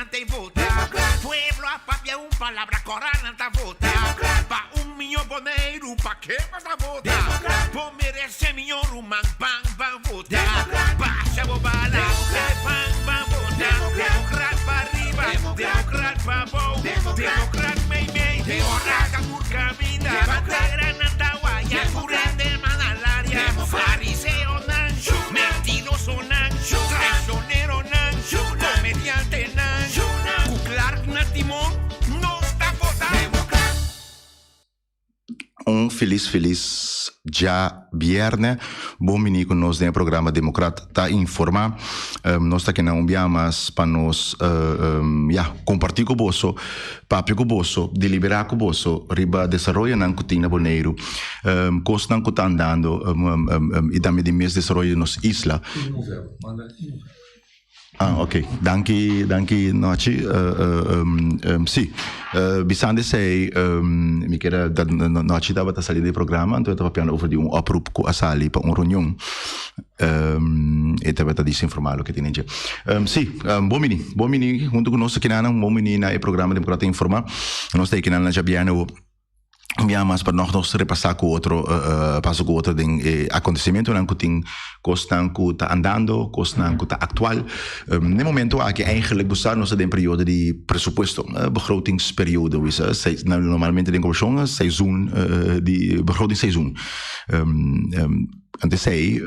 nan ta vota. Pueblo a papia un palabra, kora nan ta vota. Pa un miño Boneiru, pa ke bo ta vota? Bo merese miño ruman, ban ban vota. Basha bo bala, ban ban vota. Demokrat pa riba, demokrat pa bou, demokrat mei mei, ora ta tur kaminda. Bandera nan ta waya, tur hende man alaria. Fariseonan, mentirosonan, traicioneronan, comediantenan, cu Clark na timon, nos ta vota. Un felis felis djabierne. Bon bini ku nos den e programa Demokrat ta Informa. Nos ta kina un bia mas pa nos ya komparti ku boso, papia ku boso, deliberá ku boso riba desaroyonan ku tin na Boneiru, kosnan ku ta andando i tambe di mes desaroyo di nos isla. Ah, ok. Danki, danki Nochi. Si, bisando esei, mi kier a, Nochi tabata sali di e programa, anto e ta papiando over di un oproep ku a sali pa un reunion. E tabata disinformá loke tin den dje. Si, bon bini, bon bini huntu ku nos akinanan, bon bini na e programa Democrata Informá. Nos ta akinan na djabièrnè awo. Un bia mas pa nog nos repasá ku otro, pasa ku otro den e akontesimentonan ku tin, kosnan ku ta andando, kosnan ku ta aktual. Den momento aki eigenlik bo sa nos ta den periodo di presupuesto, begrotingsperiode hoe sa, normalmente den komishon seizoen di begrotingsseizoen. Anto esei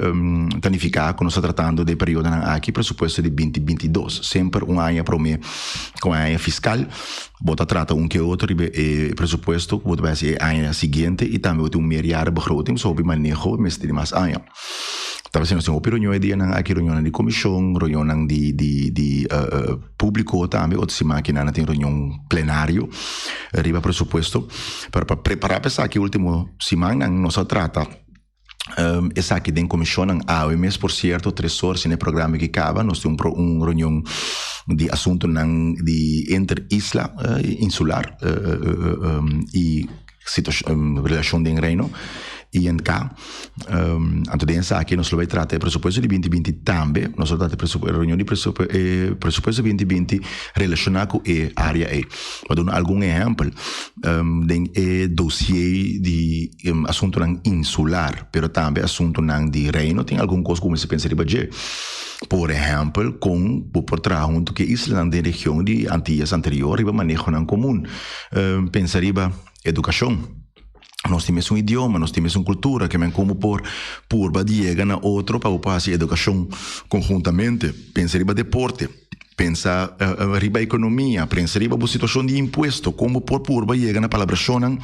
ta nifiká ku nos ta tratando den periodonan aki presupuesto di binti binti dos. Semper un aña promé ku e aña fiskal bo ta trata un ke otro riba e presupuesto ku bo ta bai hasi e aña siguiente i tambe bo tin un meerjarenbegroting so hopi maneho mester di mas aña. Ta pasobra nos tin hopi reunion e dianan aki, reunionnan di komishon, reunionnan di di di públiko tambe, otro siman aki nan a tin reunion plenario riba presupuesto. Pero pa prepará pa esaki último simannan nos a trata. Esaki den comisionnan awe mes por cierto tres or sin e programa aki caba nos tin un pro un reunion di asuntonan di inter isla insular y situacion relacion den reino INK anto den esaki nos lo bay trata e presupuesto di binti binti tambe nos lo trata e reunion di e presupuesto binti binti relaciona cu e area ey pa duna algun ehempel den e dossier di asuntunan insular, pero tambe asuntunan di Reino tin algun kos ku mester pensa riba dje. Por ehèmpel, kon bo por traha huntu ku e islanan den region di Antillas anterior riba manehonan komun. Pensa riba edukashon. Nos tin mesun idioma, nos tin mesun kultura, ke men kon bo por purba di yega na otro pa bo por hasi edukashon konhuntamente. Pensa riba deporte. Pensa riba ekonomia, prensa riba bo situashon di impuesto, kon bo por purba yega na palabrashonnan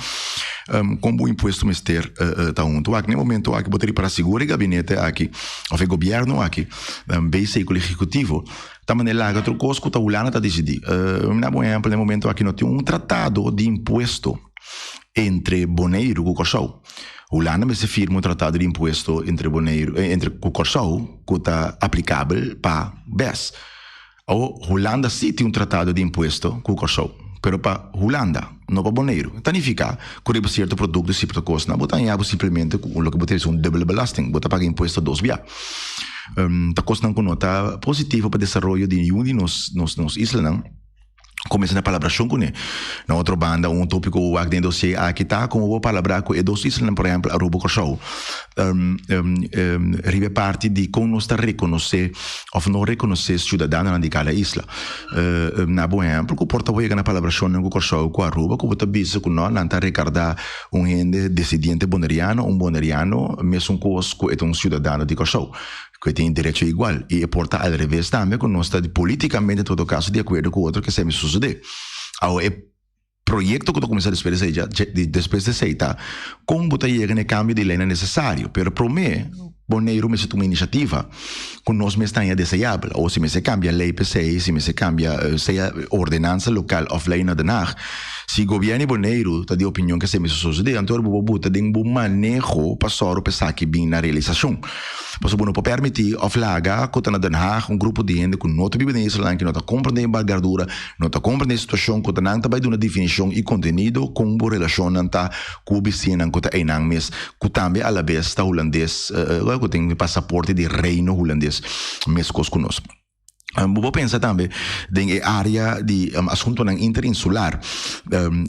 kon bo impuesto mester ta huntu. Wak, na e momento aki bo ta ripará sigur e gabinete aki òf e gobièrnu aki, BC ku Ejecutivo, ta manera laga tur kos ku ta Hulanda ta disidí. Mi na bo ehèmpel, na e momento aki no tin un tratado di impuesto entre Boneiru ku Kòrsou. Hulanda mester firma un tratado di impuesto entre Boneiru, entre ku Kòrsou ku ta aplikabel pa bes. Awor, Hulanda sí tin un tratado di impuesto ku Kòrsou, pero pa Hulanda, no pa Boneiru. Ta nifiká ku riba sierto produkto i sierto kosnan bo ta haña bo simplemente ku loke bo ta bisa un dubbele belasting, bo ta paga impuesto dos bia. Ta kosnan ku no ta positivo pa desaroyo di niun di nos nos islanan. Kuminsá na palabrashon kuné. Na otro banda, un tópiko ku wak den e dosié aki ta komo bo palabrá ku e dos islanan, por ehèmpel Aruba ku Kòrsou, riba e parti di kon nos ta rekonosé òf no rekonosé siudadanonan di kada isla. Na bo ehèmpel ku por ta bo yega na palabrashonnan ku Kòrsou ku Aruba ku bo ta bisa ku no nan ta rekardá un hende desidiente boneriano, un boneriano mesun kos ku e ta un siudadano di Kòrsou. Ku e tin derecho igual. I e por ta al reves tambe ku nos ta politikamente en todo kaso di akuerdo ku otro ke esei mester sosodé. Awo e proyekto ku ta kuminsá despues di esei dja despues di esei ta kon bo ta yega na e kambio di leinan nesesario. Pero promé Boneiru mester tuma inisiativa ku nos mes ta haña deseabel. Awo si mester kambia lei p'esei, si mester kambia sea ordenansa lokal òf lei na Den Haag, si gobièrnu di Boneiru ta di opinion ku esei mester sosodé anto bo por buta den bo maneho pa sòru pa esaki bin na realisashon. Pasobra bo no por permití òf laga ku ta na Den Haag un grupo di hende ku no ta biba den islanan ku no ta komprendé e bargardura, no ta komprendé e situashon ku ta nan ta bai duna definishon i kontenido kon bo relashonnan ta ku bo bisiñanan ku ta einan mes ku tambe alabes ta hulandes ku tin pasaporte di Reino Hulandes meskos ku nos. Bo por pensa tambe den e área di asuntunan interinsular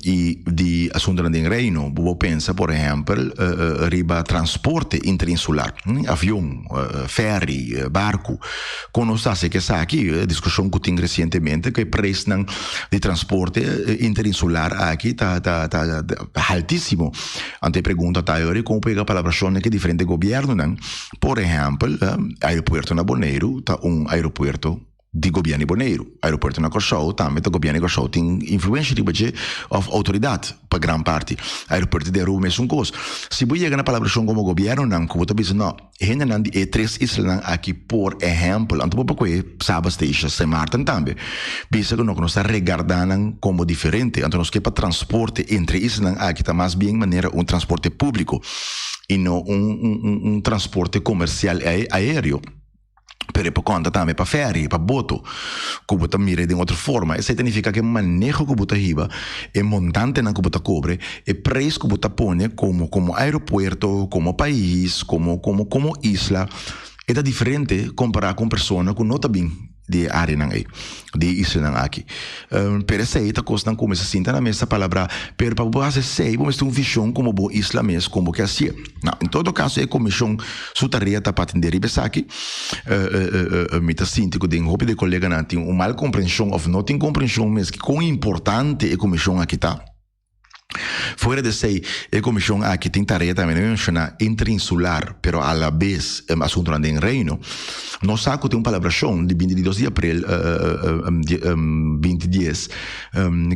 i di asuntunan den Reino. Bo por pensa por ehèmpel riba transporte interinsular, avion, fèri, barku. Kon nos ta hasi ku esaki? Diskushon ku tin resientemente ku e preisnan di transporte interinsular aki ta ta ta haltísimo. Anto e pregunta ta ayori kon por yega palabrashonnan ku e diferente gobièrnunan. Por ehèmpel, aeropuerto na Boneiru ta un aeropuerto di gobièrnu di Boneiru. Aeropuerto na Kòrsou tambe ta gobièrnu di Kòrsou tin influensha riba dje òf outoridat pa gran parti. Aeropuerto di Aruba mesun kos. Si bo yega na palabrashon komo gobièrnunan ku bo ta bisa no, hendenan di e tres islanan aki por ehèmpel, anto bo por kohe Saba, Statia, Sint Maarten tambe, bisa ku no ku nos ta regardá nan komo diferente, anto nos ke pa transporte entre e islanan aki ta mas bien manera un transporte públiko. Y no un, un, un transporte comercial aéreo. Pero e por conta tambe pa ferry, pa boto, cu bo ta mira den otro forma. Esey ta nifica cu e maneho cu bo ta hiba, e montantenan cu bo ta cobre, e prijs cu bo ta pone como, como aeropuerto, como pais, como, como, como isla, e ta diferente compara cu un persona cu no ta bin. Di e áreanan ei, di e islanan aki. Pero esei ta kosnan ku mester sinta na mesa palabrá. Pero pa bo hasi esei, bo mester un vishon komo bo isla mes, kon bo ke hasié. Na, en todo kaso e komishon su tarea ta pa atendé riba esaki. Mi ta sinti ku den hopi di e koleganan tin un mal komprenshon òf no tin komprenshon mes kon importante e komishon aki ta. Fuera di esei, e komishon aki tin tarea tambe di menshoná interinsular, pero a la bes asuntunan den Reino. Nos sa ku tin un palabrashon di binti di dos di aprel binti dies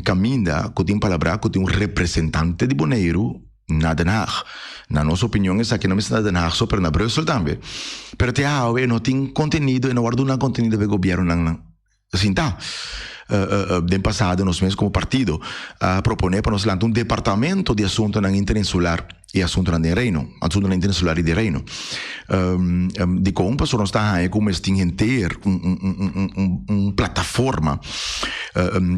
kaminda ku tin palabrá ku tin un representante di Boneiru na Den Haag. Na nos opinion esaki no mester na Den Haag so pero na Brussel tambe. Pero te awe e no tin kontenido, e no wòrdu duna kontenido pa e gobièrnunan. Sinta. Den pasado nos mes como partido a propone pa nos lanta un departamento di asuntonan interinsular y asuntonan den Reino, asuntonan interinsular y di Reino. Dicon? Pasobra nos ta haña cu mes tin henter un plataforma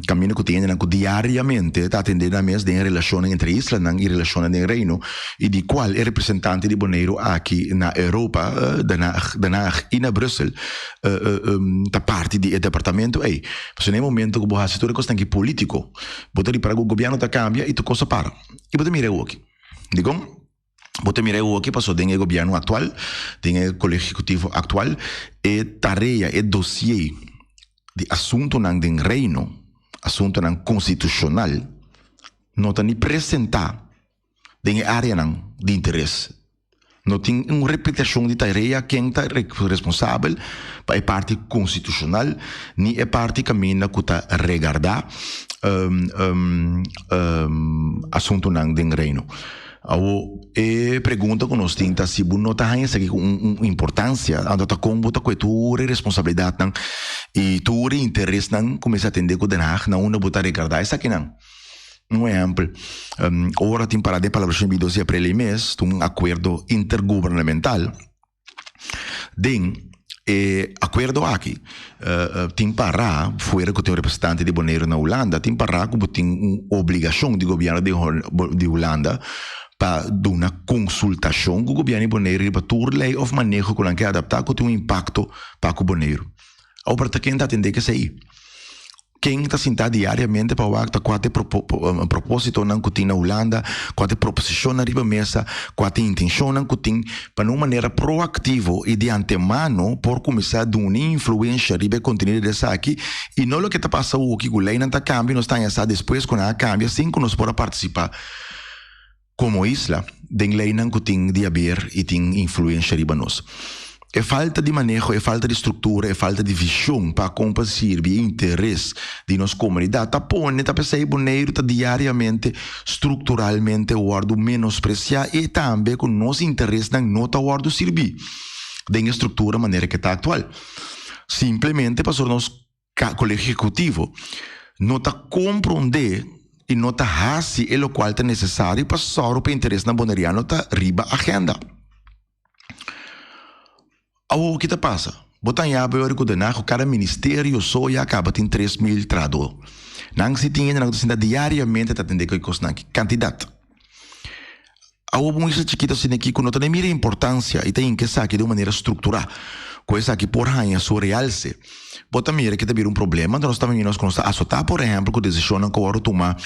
caminda cu tin hendenan cu diariamente ta atende nan mes den relacionnan entre islanan y relacionnan den Reino y di cual e representante di Boneiru aki na Europa, Den Haag, Den Haag y na Brussel ta parti di e departamento ei. Pasobra na e momento ku bo hasi tur e kosnan ki polítiko, bo ta ripara ku gobièrnu ta kambia i tur kos ta para. I bo ta mira e woki. Dikon? Bo ta mira e woki pasobra den e gobièrnu aktual, den e kolegio ehekutivo aktual, e tarea, e dosié di asuntunan den Reino, asuntunan konstitushonal, no ta ni presentá den e áreanan di interes. No tin un repetishon di tarea ken ta responsabel pa e parti konstitushonal ni e parti kaminda ku ta regardá asuntunan den Reino. Awor e pregunta ku nos tin ta si bo no ta haña esaki ku un importansia anto ta kon bo ta kue tur e responsabilidatnan i tur e interesnan ku mester atendé ku Den Haag na unda bo ta regardá esakinan. Un ehèmpel, ora tin pará den palabrashon di dos di aprel ei mes, tin un akuerdo intergubernamental. Den e akuerdo aki tin pará, fuera ku tin un representante di Boneiru na Hulanda, tin pará ku bo tin un obligashon di gobièrnu di Hulanda pa duna konsultashon ku gobièrnu di Boneiru riba tur lei òf maneho ku nan ke adaptá ku tin un impakto pa ku Boneiru. Awor ta ken ta atendé ku esei? Ken ta sintá diariamente pa wak ta kua ta e propósitonan ku tin na Hulanda, kua ta e proposishonnan riba mesa, kua ta e intenshonnan ku tin pa na un manera proaktivo i di antemano por kuminsá duna influensha riba e kontenido di esaki i no loke ta pasa awoki ku leinan ta kambia i nos ta haña sa despues ku nan a kambia sin ku nos por a partisipá komo isla den leinan ku tin di haber i tin influensha riba nos. E falta di maneho, e falta di struktura, e falta di vishon pa kon pa sirbi e interes di nos komunidat ta pone ta p'esei Boneiru ta diariamente strukturalmente wòrdu menospresiá i tambe ku nos interesnan no ta wòrdu sirbí den e struktura manera ke ta aktual. Simplemente pasobra nos Kolegio Ehekutivo no ta komprondé i no ta hasi e lokual ta nesesario pa sòru pa interesnan boneriano ta riba agenda. Awor ki ta pasa? Bo ta haña bo ku Den Haag ku kada ministerio so ya kaba tin 3000 trahadó. Nan si tin hendenan ku ta sinta diariamente ta atendé ku e kosnan aki. Kantidat. Awor bo un isla chikito asina aki ku no ta den mira importansia i ta hinka esaki den un manera strukturá. ku esaki por haña su realse. Bo ta mira ke ta bira un problema, anto nos ta mira nos ku nos ta asotá por ehèmpel ku desishonnan ku a wòrdu tuma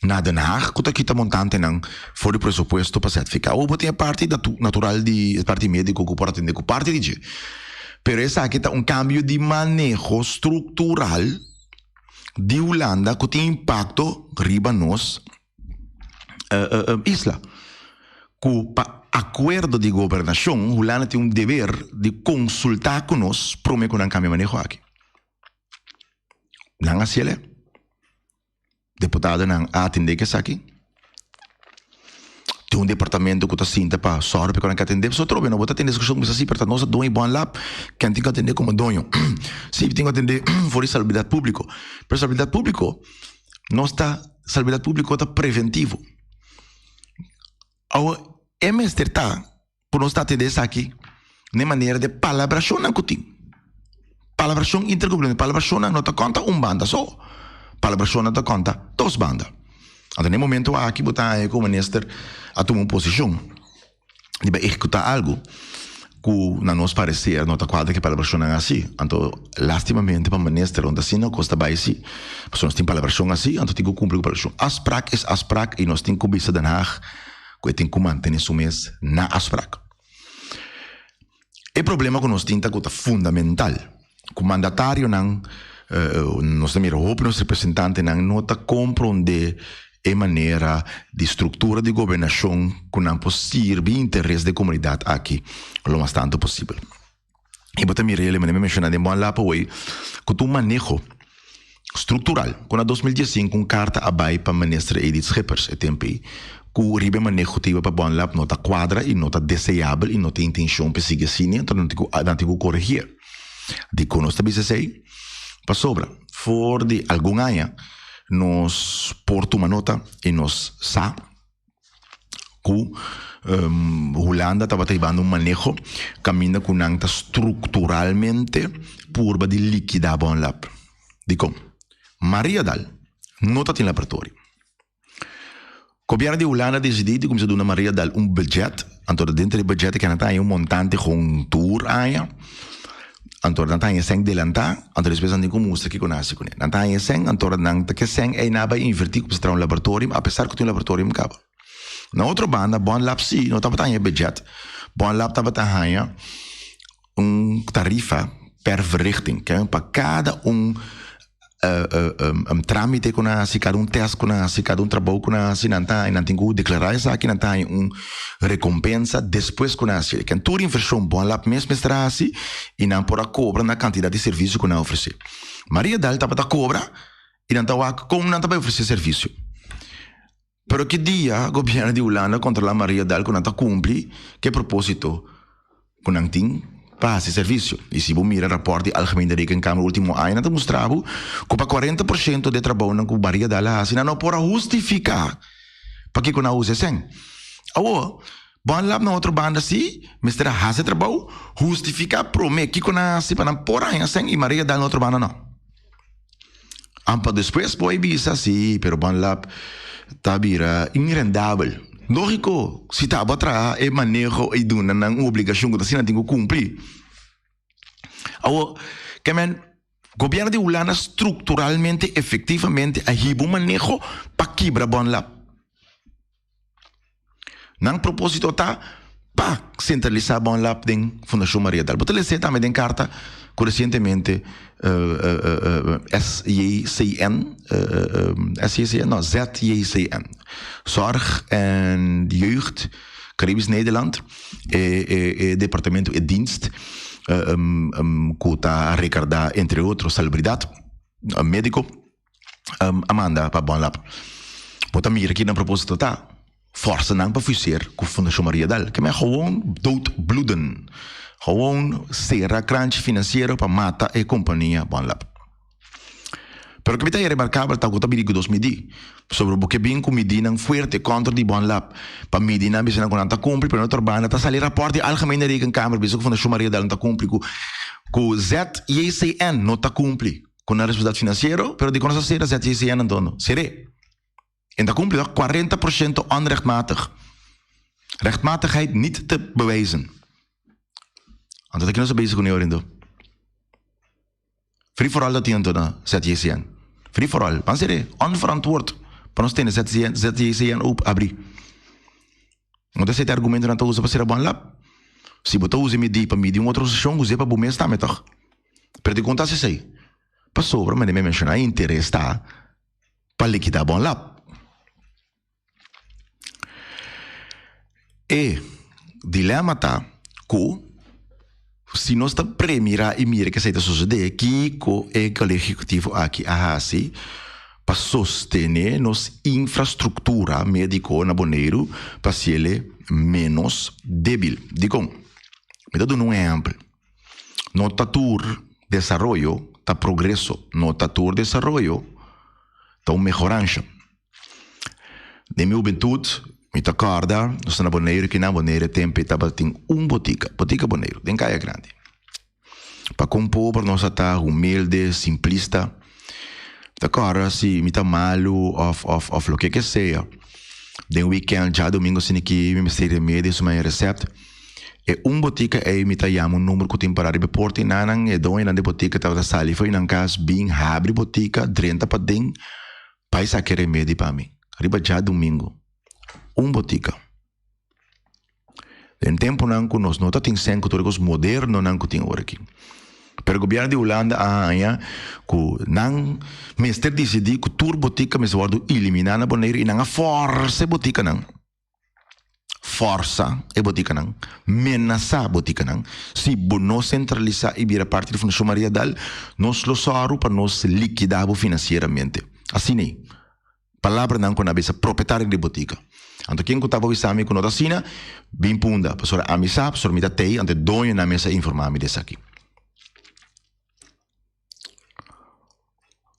na Den Haag ku ta kita montantenan for di presupuesto pa ZVK. Awor bo tin e parti natural di e parti médiko ku por atendé ku parti di dje. Pero esaki ta un kambio di maneho struktural di Hulanda ku tin impakto riba nos isla. Ku pa akuerdo di gobernashon Hulanda tin un deber di konsultá ku nos promé ku nan kambia maneho aki. Nan a hasiel e. Deputadonan a atendé ku esaki. Tin un departamento ku ta sinta pa sòru pa ku nan ke atendé. Pasobra trobe no bo ta tende diskushon ku bisa si, pero ta nos a doño Bon Lab ken tin ku atendé komo doño. Si tin ku atendé for di salubridat públiko. Pero salubridat públiko nos ta salubridat públiko ta preventivo. Awor e mester ta ku nos ta atendé esaki na e manera di palabrashonnan ku tin. Palabrashon intergubernamental, palabrashonnan no ta konta un banda so, palabrashonnan ta konta dos banda. Anto na e momento aki bo ta haña ku minister a tuma un posishon di bai ehekutá algu ku na nos pareser no ta kuadra ku e palabrashonnan asi. Anto lastimamente pa minister no ta asina kos ta bai si, pasobra nos tin palabrashon asi anto tin ku kumpli ku palabrashon. Afsprak es afsprak i nos tin ku bisa Den Haag ku e tin ku mantene su mes na afsprak. E problema ku nos tin ta ku ta fundamental ku mandatarionan, nos ta mira hopi nos representantenan no ta komprondé e manera di struktura di gobernashon ku nan por sirbi interes di e komunidat aki lo mas tantu posibel. I bo ta mira e manera mi menshoná den Bon Lapa awor ku ta un maneho struktural ku na 2015 un karta a bai pa minister Edith Schippers e tempu ei ku riba e maneho ta iba pa Bon Lap no ta kuadra i no ta deseabel i no ta intenshon pa e sigui asina enton nan tin ku nan tin ku koregié. Dikon nos ta bisa esei? Pasobra for di algun aña nos por tuma nota i nos sa ku Hulanda tabata hibando un maneho kaminda ku nan ta strukturalmente purba di likidá Bonlab. Dikon? Mariadal no ta tin laboratorio. Gobièrnu di Hulanda a disidí di kuminsá duna Mariadal un budget, anto denter di budget e nan ta haña un montante kon tur aña. Anto nan ta haña sèn delantá, anto despues nan tin ku mustra kiko nan hasi kuné. Nan ta haña sèn, anto nan ta ke sèn ei nan a bai invertí ku traha un laboratorium, apesar ku tin un laboratorium kaba. Na otro banda, Bon Lab sí no tabata haña budget. Bon Lab tabata haña un tarifa per verrichting, ke pa kada un trámite ku nan hasi, kada un tèst ku nan hasi, kada un trabou ku nan hasi, nan ta haña, nan tin ku deklará esaki, nan ta haña un rekompensa despues ku nan hasi. Ken tur invershon Bon Lab mes mester a hasi i nan por a kobra na kantidat di servisio ku nan a ofresé. Maria Daal tabata kobra i nan ta wak kon nan ta bai ofresé servisio. Pero ki dia gobièrnu di Hulanda kontrolá Maria Daal ku nan ta kumpli ku e propósito ku nan tin pa hasi servisio? I si bo mira rapòrt di Algemene Rekenkamer último aña nan ta mustra bo ku pa 40% di e trabounan ku Maria Daal a hasi nan no por a hustifiká pakiko nan a usa e sèn. Awor, Bon Lab na otro banda si mester a hasi e trabou, hustifiká promé kiko nan a hasi pa nan por haña sèn i Maria Daal na otro banda no. Ampa despues bo a bisa si, pero Banlab ta bira inrendabel. Lógiko, si ta abo a traha e maneho i duna nan un obligashon ku ta asina tin ku kumpli. Awor, ke men, gobièrnu di Hulanda strukturalmente, efektivamente a hiba un maneho pa kibra Banlab. Nan propósito ta pa sentralisá Bonlab den Fundashon Maria Dal. Bo ta lesa tambe den karta ku resientemente SJCN, SJCN? No, ZJCN, Zorg en Jeugd Caribisch Nederland, e departamento, e dienst ku ta rekardá entre otro salubridat médiko. a manda pa Bonlab. Bo ta mira ki nan propósito ta, Forsa nan pa fuseer ku Fundashon Maria Dal. Ke men gewoon doodbloeden. Gewoon sera kranchi finansiero pa mata e kompania Bonlab. Pero ke mi ta remarkabel ta ku ta bini ku dos midí. Pasobra bo ke bin ku midínan fuerte kontra di Bonlab pa midi nan bisa nan ku nan ta kumpli, pero na otro banda ta sali rapòrt di Algemene Rekenkamer bisa ku Fundashon Maria Dal no ta kumpli ku ku ZJCN no ta kumpli. Ku nan responsabilidat finansiero, pero dikon nos a sera ZJCN anto no? Ser'é. En ta kumpli toch 40% onrechtmatig. Rechtmatigheid niet te bewijzen. Anto ta ki nos a bezig ku ne orindo? Free for all ta tin anto na ZJCN. Free for all. Ban sere onverantwoord pa nos tene ZJCN open abri. No ta esei argumento nan ta usa pa sera bon lab. Si bo ta usa e midi pa midi un otro seshon, us'é pa bo mes tambe tòg. Pero dikon ta hasi esei? Pasobra manera mi a menshoná e interes ta pa likidá bon lab. E dilema ta ku si nos ta premira i mira ke esei ta sosodé, kiko e Kolegio Ehekutivo aki a hasi pa sostené nos infrastruktura médiko na Boneiru pa hasiel ménos débil? Dikon? Mi ta duna un ehèmpel. No ta tur desaroyo ta progreso, no ta tur desaroyo ta un mehoransha. Den mi hubentut, mi ta kòrda, nos ta na Boneiru kinan, Boneiru e tempu ei tabatin un botika, Botika Boneiru, den Kaya Grandi. Pa kon pober nos a ta, humilde, simplista. Mi ta kòrda si mi ta malu òf òf òf loke ke sea, den wikènt, djadumingu asina ki mi mester remedi, suma e resèpt. E un botika ei mi ta yama un number ku tin pará riba e porta i nanan e doñonan di botika tabata sali for di nan kas bin habri botika, drenta paden. Bai saki remedi pa mi. Riba djadumingu. Un botika. Den tempunan ku nos no ta tin sèn ku tur e kos modernonan ku tin ora aki. Pero gobièrnu di Hulanda a haña ku nan mester disidí ku tur botika mester wòrdu eliminá na Boneiru i nan a fòrsa e botikanan. Forsa e botikanan, menasá botikanan. Si bo no sentralisá i bira parti di Fundashon Maria Dal, nos lo sòru pa nos likidá bo finansieramente. Asina ei. Palabranan ku nan a bisa propietario di botika. Anto ken ku tabata bisa mi ku no ta asina, bin punda. Pasobra ami sa, pasobra mi ta tei, anto e doñonan mes a informá mi di esaki.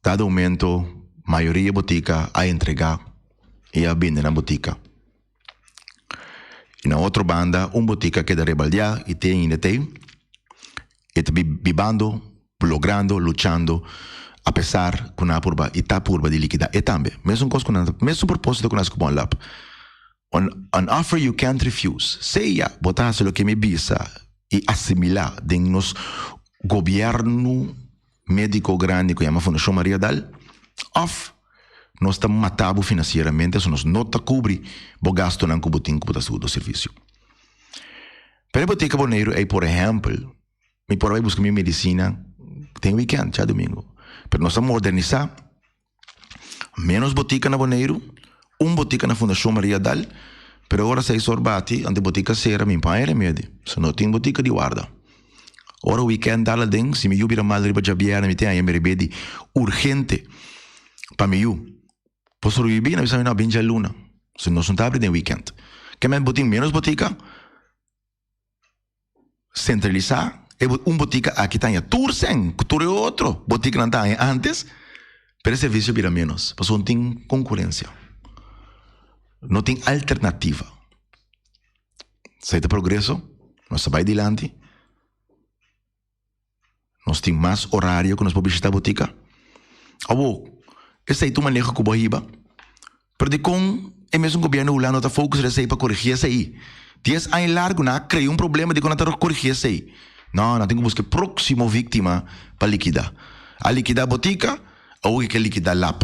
Dado momento mayoria botica a entrega y a bende nan botica. Y na otro banda un botica a keda rebaldia y te ainda te e ta bibando, logrando, luchando a pesar cu nan a purba y ta purba di liquida e tambe. Mesun cos cu nan, mesun proposito cu nan haci cu Bon Lab. An offer you can't refuse. Sea bo ta haci loke mi bisa y asimila den nos gobierno medico grandi cu yama Fundacion Maria Dal, of nos ta mata bo financieramente so nos no ta cubri bo gastonan cu bo tin cu bo ta haci nos servicio. Pero e botica Boneiru ey por ehempel, mi por a bay busca mi medicina den weekend, djadomingo. Pero nos a modernisa. Menos botica na Boneiru, un botica na Fundacion Maria Dal, pero ora seis or bati, ante botica cera, mi paña remedi. So no tin botica di warda. Ora weekend dal aden, si mi yu bira mal riba djabièrnè, mi tin haña mi remedi urgente pa mi yu. Por sobrevivi, nan bisa mi no, bin djaluna. So nos no ta abri den weekend. Ke men bo tin menos botica? Centralisá e un botica aki ta haña tur sèn ku tur e otro boticanan ta haña antes, pero e servicio bira menos pasobra no tin concurencia, no tin alternativa. Esei ta progreso, nos ta bai dilanti, nos tin mas horario ku nos por bishita botica. Awor, esei ta un maneho ku bo a hiba? Pero dikon e mesun gobierno Hulanda no ta focus riba esei pa corrigi esei? Dies aña largo nan a crea un problema dikon nan ta corrigi esei? No, nan tin cu busca e proximo victima pa liquida. A liquida botica, awor ke liquida lab.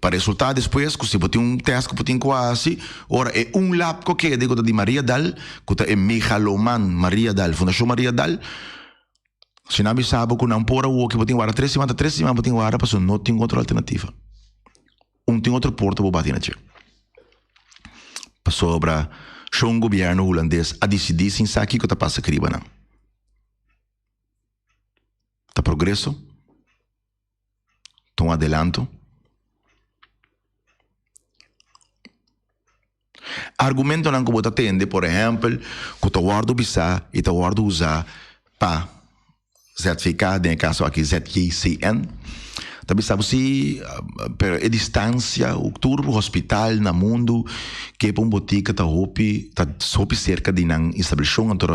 Pa resulta despues cu si bo tin un test cu bo tin cu haci, ora e un lab cu keda cu ta di Maria Dal, cu ta e megaloman Maria Dal, Fundacion Maria Dal, si nan bisa bo cu nan por awor ke bo tin wara tres siman, ta tres siman bo tin wara pasobra no tin otro alternativa. Un tin otro porta bo bati na dje. Pasobra shon gobierno Hulandes a disidí sin sa kiko ta pasa kriba nan. Ta progreso? Ta un adelanto? Argumentonan ku bo ta tende, por ehèmpel, ku ta wòrdu bisá i ta wòrdu usá pa ZVK, den e kaso aki ZJCN, ta bisa bo si, pero e distansia, tur hospital na mundu ke pa un botika ta hopi, ta hopi serka di nan establishon, anto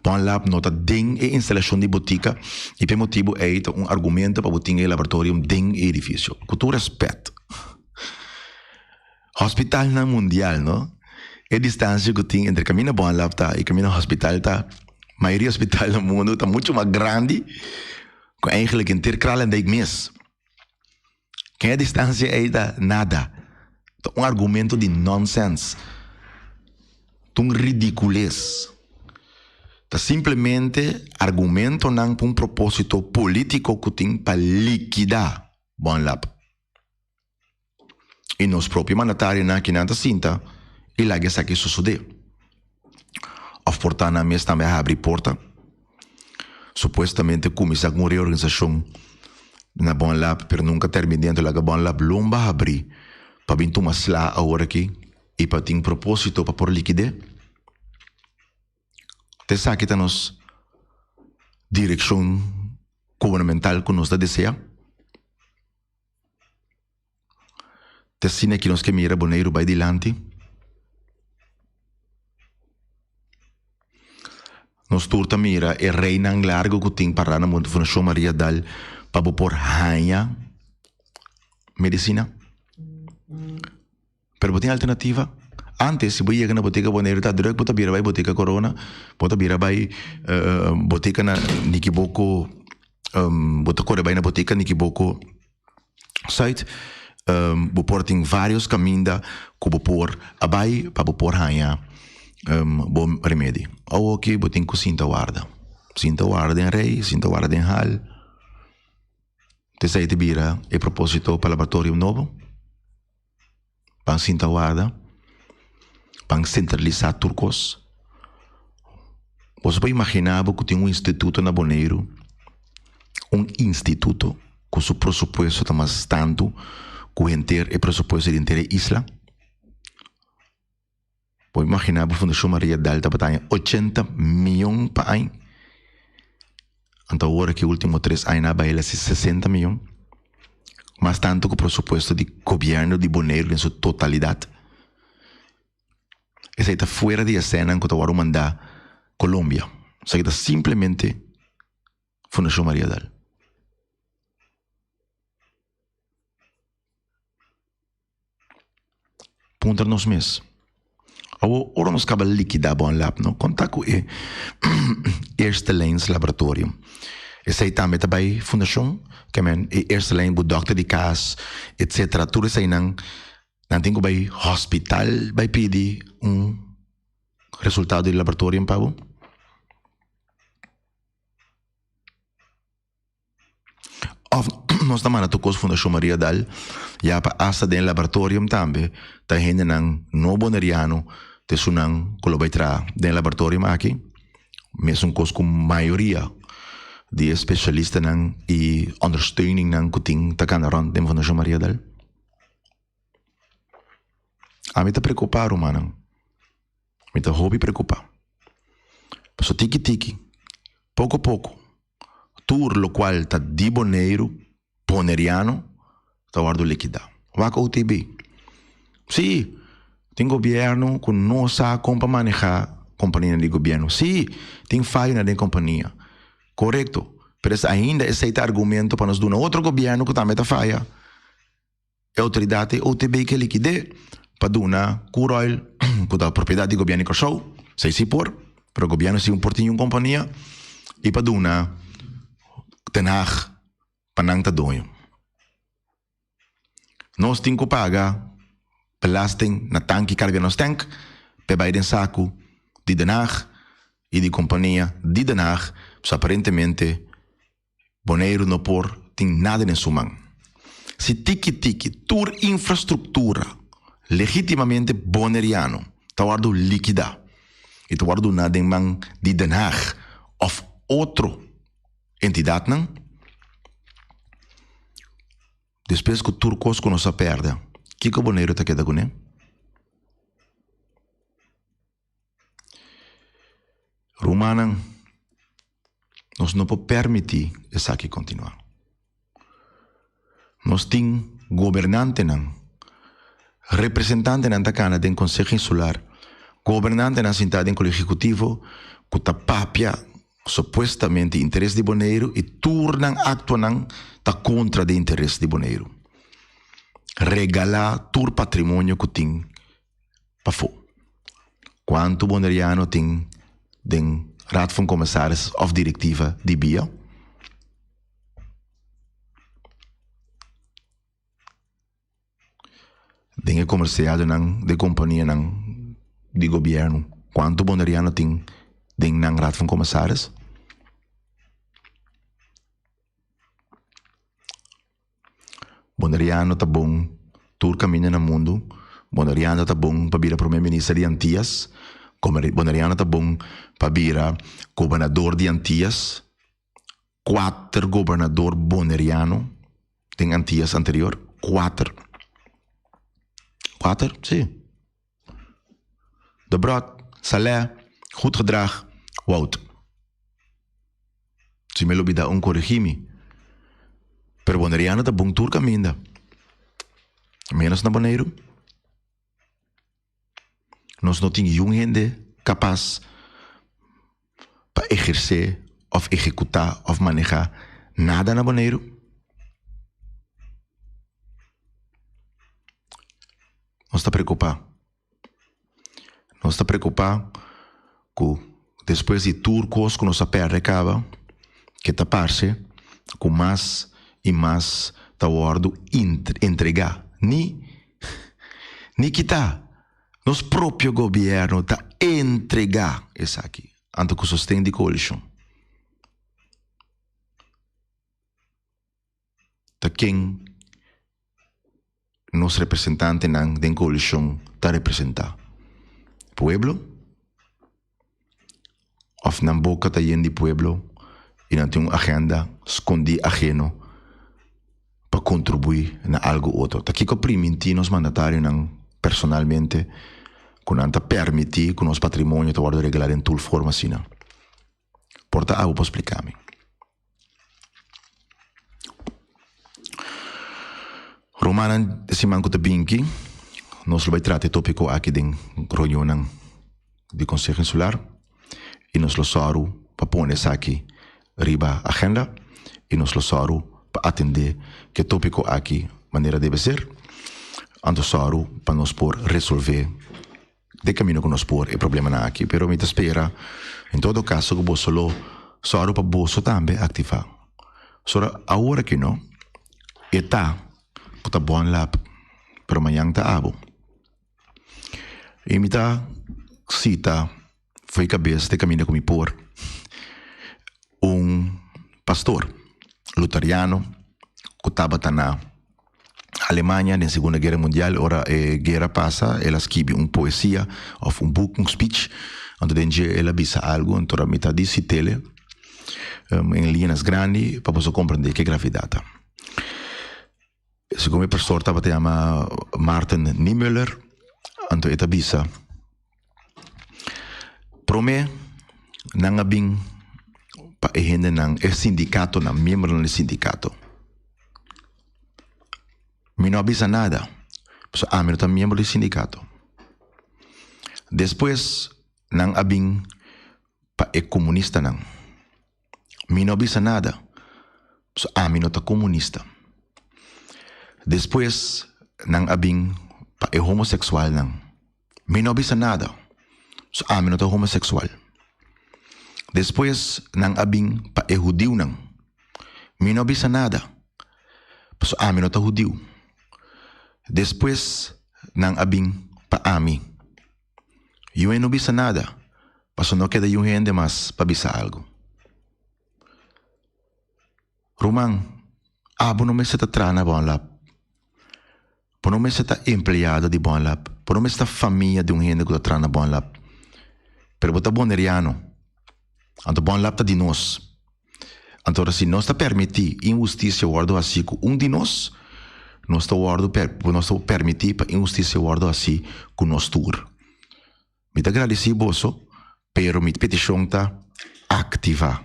Bon Lab no ta den e instalashon di botika i pa e motibu ei ta un argumento pa bo tin e laboratorium den e edifisio. Ku tur rèspèt. Hospitalnan mundial no. E distancia cu tin entre caminda Bon Lab ta y caminda hospital ta. Mayoria hospital na mundu ta muchu mas grandi ku eigenlijk henter Kralendijk mes. Ken e distansia ei ta nada. Ta un argumento di nonsens. Ta un ridicules. Ta simplemente argumentonan pa un proposito politico cu tin pa liquida Bonlab. Y nos propio mandatarionan akinan ta sinta y laga esaki sosode. Of por ta nan mes tambe a habri porta. Supuestamente cuminsa cu un reorganisacion na Bonlab pero nunca termina anto laga Bonlab lomba habri pa bin tuma sla awor aki y pa tin proposito pa por likide. Ta esaki ta nos direccion gubernamental cu nos ta desea? Ta asina ki nos ke mira Boneiru bai dilanti? Nos tur ta mira e reinan largu ku tin pará na Fundashon Maria Dal pa bo por haña medisina. Pero bo tin alternativa. Antes si bo yega na botika Boneiru ta druk bo ta bira bai botika Corona, bo ta bira bai botika na Nikiboko, bo ta kore bai na botika Nikiboko Zuid. Bo por tin varios kaminda ku bo por a bai pa bo por haña bo remedi. Awoki bo tin ku sinta warda. Sinta warda den rei, sinta warda den hal. Esei ta bira e proposito pa laboratorio nobo. Ban sinta warda, ban sentralisá tur kos. Boso por imaginá bo ku tin un instituto na Boneiru, un instituto ku su presupuesto ta mas tantu ku henter e presupuesto di henter e isla? Bo imaginá bo Fundashon Maria Dal tabata haña ochenta mion pa aña? Anto awor aki último tres aña nan a bai el hasi sesenta mion. Mas tantu ku presupuesto di gobièrnu di Boneiru den su totalidat. Esei ta fuera di e sènnan ku ta wòrdu mandá Colombia. Esaki ta simplemente Fundashon Maria Dal. Puntra nos mes, Awor, ora nos kaba likidá Bonlab, no konta ku e Eerste Lijns Laboratorium. Esei tambe ta bai fundashon, ke men e Eerste Lijn, bo dòkter di kas, etsetera, tur eseinan, nan tin ku bai hospital bai pidi un resultado di laboratorium pa bo. Of nos ta manda tur kos Fundashon Maria Dal ya pa asta den laboratorium tambe ta hendenan no boneriano ta esunnan ku lo bai traha den laboratorium aki. Mesun kos ku mayoria di e spesialistanan i ondersteuningnan ku tin ta kanda rònt den Fundashon Maria Dal. Ami ta preokupá rumannan. Mi ta hopi preokupá. Pasobra tiki tiki, poko poko, Tur lokual ta di Boneiru, Boneriano, ta wòrdu likidá. Wak OTB. Sí, tin gobièrnu ku no sa kon pa manehá kompanianan di gobièrnu. Sí, tin fayonan den kompania. Korekto. Pero es ainda esei ta argumento pa nos duna otro gobièrnu ku tambe ta faya. E outoridat e OTB ke likid'é pa duna Curoil, ku ta propiedat di gobièrnu di Kòrsou, esei si por, pero gobièrnu si por tin un kompania, i pa duna Den Haag pa nan ta doño. Nos tin ku paga belasting na tanki karga nos tènk p'e bai den saku di Den Haag i di kompania di Den Haag, pasobra aparentemente Boneiru no por tin nada den su man. Si tiki tiki tur infrastruktura legitimamente boneriano ta wòrdu likidá i ta wòrdu duná den man di Den Haag òf otro entidatnan, despues ku tur kos ku nos a pèrdè, kiko Boneiru ta keda kuné? Rumannan, nos no por permití esaki kontinuá. Nos tin gobernantenan, representantenan ta kana den Konseho Insular, gobernantenan sintá den Kolegio Ehekutivo ku ta papia supuestamente interes di Boneiru i tur nan aktonan ta kontra di interes di Boneiru. Regalá tur patrimonio ku tin pafó. Kuantu boneriano tin den Raad van Commissaris of Directiva di bia? Den e comerciadonan den companianan di gobierno cuanto Boneriano tin den nan Raad van Commissaris? Boneriano ta bon tur caminda na mundo. Boneriano ta bon pa bira Prome Minister di Antillas. Boneriano ta bon pa bira Gobernador di Antillas. Cuater gobernador Boneriano den Antillas anterior. Cuater. Cuater? Si. Debrot, Saleh, Goedgedrag, Wout. Si mi lubida un coregi mi. Pero Boneriano ta bon tur caminda. Menos na Boneiru. Nos no tin yun hende kapas pa ehersé òf ehekutá òf manehá nada na Boneiru. Nos ta preokupá. Nos ta preokupá ku despues di tur kos ku nos a pèrdè kaba, ke ta parse ku mas i mas ta wòrdu entregá. Ni Ni kita nos propio gobierno ta entrega esaki anto cu sosten di coalicion. Ta ken nos representantenan den coalicion ta representa? Pueblo? Of nan boca ta yen di pueblo y nan tin un agenda scondi ageno pa contribui na algo otro? Ta kico priminti nos mandatarionan personalmente cu nan ta permiti cu nos patrimonio ta wordo regla den tur forma asina? Por ta abo por splica mi. Rumannan, e siman ku ta binki nos lo bai trata e tópiko aki den reunionnan di Konseho Insular i nos lo sòru pa pone esaki riba agenda i nos lo sòru pa atendé ku e tópiko aki manera debe ser, anto sòru pa nos por resolvé den camino cu nos por e problemanan aki, pero mi ta spera en todo caso cu boso lo sòru pa boso tambe activa. Sora awor aki no, e ta cu ta bon lap, pero mañan ta abo. Y mi ta cita fo'i cabes den caminda cu mi por un pastor luteriano cu tabata na Alemania den Segunda Guera Mundial, ora e guera pasa el a skibi un poesia of un boek, un speech, anto den dje el a bisa algu, anto ora mi ta di sitele en liñanan grandi pa boso komprende ke gravidat ta. Segun e pastor tabata yama Martin Niemöller, anto e ta bisa, Prome nan a bin pa e hendenan, e sindikatonan, miembronan di sindikato. Mi no a bisa nada, pasobra ami no ta miembro di sindikato. Despues nan a bin pa e komunistanan. Mi no a bisa nada, pasobra ami no ta komunista. Despues nan a bin pa e homoseksualnan. Mi no a bisa nada, pasobra ami no ta homoseksual. Despues nan a bin pa e hudiunan. Mi no a bisa nada, pasobra ami no ta hudiu. Despues nan a bin pa ami. Yue no bisa nada, pasobra no keda yun hende mas pa bisa algu. Ruman, abo no mester ta traha na Bonlab. Bo no mester ta empleado di Bonlab. Bo no mester ta famia di un hende ku ta traha na Bonlab. Pero bo ta boneriano. Anto Bonlab ta di nos. Anto ora si nos ta permití inhustisia wòrdu hasí ku un di nos, nos ta wòrdu nos ta permití pa inhustisia wòrdu hasí ku nos tur. Mi ta gradisí boso, pero mi petishon ta, aktivá,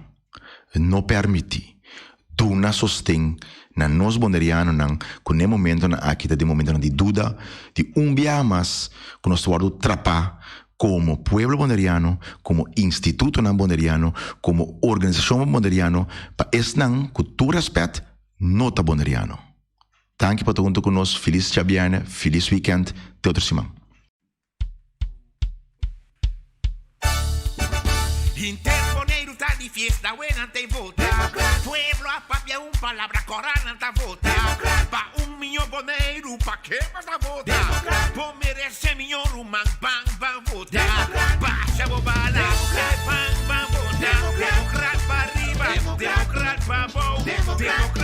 no permití, duna sosten na nos bonerianonan ku n'e momentonan aki ta den momentonan di duda, di un biaha mas ku nos ta wòrdu trapá komo pueblo boneriano, komo institutonan boneriano, komo organisashon boneriano pa esnan ku tur rèspèt no ta boneriano. Danki pa ta huntu ku nos, felis djabièrnè, felis wikènt, te otro siman. Ta di fiesta, buena te vota. Pueblo a papia un palabra, corana ta vota. Pa un mihó Boneiru, pa ke bo ta vota? Bo meresé mihó ruman, ban ban vota. Basha bo bala, ban ban vota. Democrat pa riba, democrat pa bou. Democrat.